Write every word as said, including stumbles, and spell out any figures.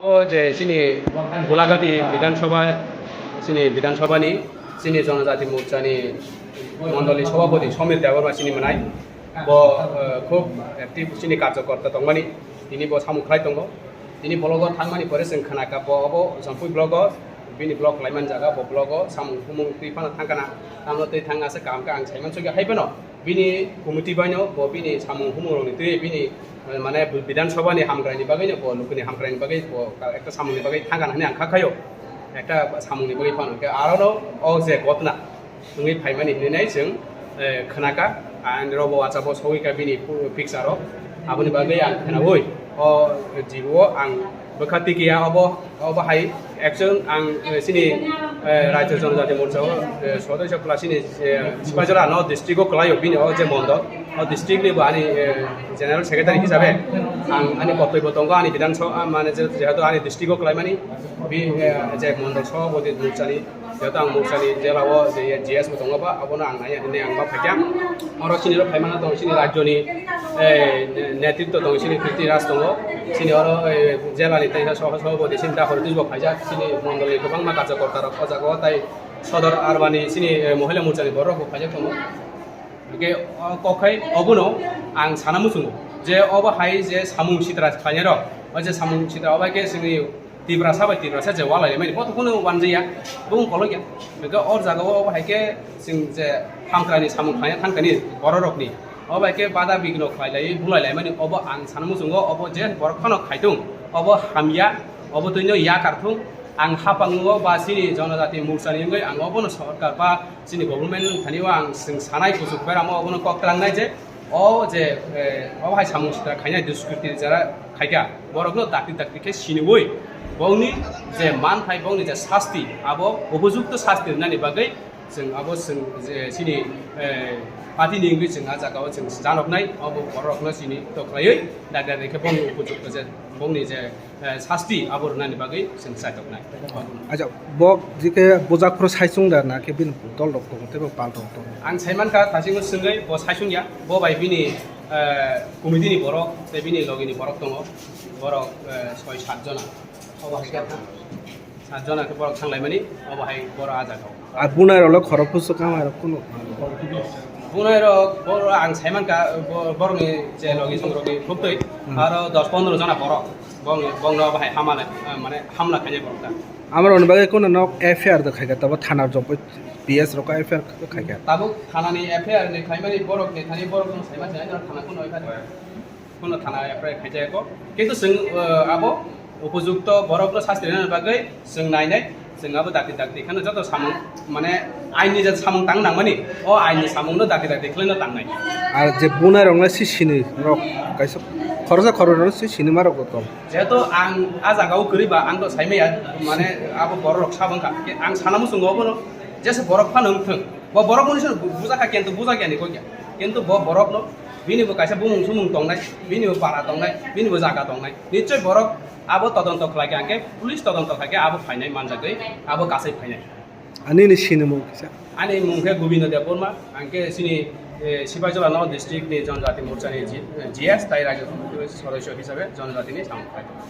O je chini Golaghati Bidhan Sabha, chini Bidhan Sabha ni chini Jonojati Morcha ni Mondoli Sabhapati Samir Debbarma chini mwnai, bo, eh, khub active chini karjokorta tongmani, tini bo samung khlai tongo. Tini block o thangmani pore chwng khnakha bo obo Jampui block o, bini block khlaiman jaga bo block o samung humung twi phano thangkha na, tamno twi thang asa kaham khe ang saiman sugya hai phano. Bini committee baino bo bini samung humung rokni twi bini, eh, mane Bidhan Sabha ni hamkrai ni bagwi no bo lukuni hamkrai ni bagwi bo ekta samung ni bagwi thangkha hinwi ang kha khaio, ekta samung ni bagwi phano. Khe aro no o je gotna wngwi phaimani hinwi nai chwng, eh, khnakha, and robo wacha bo sogwi kha bini pu-, picture o, aboni bagwi ang khnaui o jibo ang bwkha tikiya obo. Obo hai action ang, eh, chini, eh, Rajya Jonojati Morcha o, eh, sodosyo pla chini, eh, Sipahijala no district o kwlaio bini o je mondol. O district ni bo ani, eh, general secretary hisabe ang ani kotoibo tongo ani Bidhan Sabha, ah, mane je, jehetu ani district o kwlaimani bi, eh, je mondol sabhapati Morcha ni, jehetu ang Morcha ni jela o je G S bo tongo ba, abono ang naiya hinwi ang ma phaikha. Oro chini rok phaimano tongo chini rajyo ni, eh, ne-, netritwo tongo, chini Prithviraj tongo, chini oro, eh, jela ni teisa soho soho bodi chini dahor twi bo phaijak, chini mondol ni kwbangma karjakorta rok o jaga o tai sodor arwani chini, eh, mohila morcha ni borok rok bo phaijak tongo. Hingke o kok hai obono ang sana muchungo je obo hai je samung sitra khlainai rok, o je samung sitra obo hai khe chini Tiprasa bai Tiprasa je walai mani, bo to kunu wanjaya, bo wng kolok ya. Hingke o jaga o obo hai khe chwng je hamkrai ni samung khlai thang kani borok rok ni, obo hai khe bada bigno khlai lai, bulai lai mani, obo ang sana muchungo, obo je borok phano khai thung, obo hamya, obo twi no yakar thung, ang hapang o ba chini Jonojati Morcha ni wngwi ang obono sorkar ba chini government thani o ang chwng sanai kuchuk beramo obono kok twlang nai je, o je, eh, obo hai samung sitra khainai, duskritir jara khaikha, borokno dakti dakti khe siniui bongni je manthai, bongni je sasti, abo upojukto sasti rwnani bagwi chwng abo chwng je chini, eh, party ni wngwi chwng ah jaga o chwng janoknai, abo borokno chini tokhlaiwi dakti dakti khe bongni upojukto je bongni je, eh, sasti abo rwnani bagwi chwng chaitoknai. Acha, bo jikhe bujak phuru saichung da na khe bini dol rok tongo tei bo pal rok tongo. Ang saimankha thasingno swngwi bo saichung ya, bo bai bini, eh, committee ni borok tei bini logi ni borok tongo, borok, eh, soi sat jona, obo hai khe sat jona khe borok thanglaimani, obo hai borok ah jaga o. Ar bunai rok le khorok phuru swkang aro kunu. Bunai rok, borok ang saimankha, bo-, borokni je logi songrokni khubtwi, hmm, aro dos pondro jona borok, bong-, bongno bahai hamale, eh, mane hamla khainai borok ta. Amorokni bagwi kunu nok F I R do khaikha, tabo thana jopoi P S rok F I R khaikha. Tabuk thanani F I R ni khaimani borokni thani borokno saima se, thana kunu F I R. Kono thana F I R khaijak ko. Kintu chwng, eh, abo upojukto borokno sasti rwna bagwi chwng nainai, chwng abo dakti dakti kheno joto samung, mane, aini je samung tang nangmani, o aini samungno dakti dakti khwlaino tangnai. Ar je bunai rokno si sini rok kaisa khoroksa khoroknwi rok si sini ma rok tong. Jehetu ang a jaga o kwrwi ba ang to saimaya, mane, abo borok rok sabo wngkha. Ang sana muchungo obono jesa borok phano wngthwng. Bo borok mwnwi se bujakha, kintu bujakya ni kok ya. Kintu bo borokno bini bo kaisa bumung sumung tongnai, bini bo para tongnai, bini bo jaga tongnai. Nichoi borok abo todonto khlai khe, angkhe police todonto khlai khe abo phainai manjagwi, abo kasai phainai. Ani ni sinimung kisa? Ani mung khe Gobindo Debbarma, angkhe chini, eh, Sipahijala no district ni Jonojati Morcha ni G-, G S tai Rajya Committee sodosyo hisabe Jonojati ni samung khlai tongo.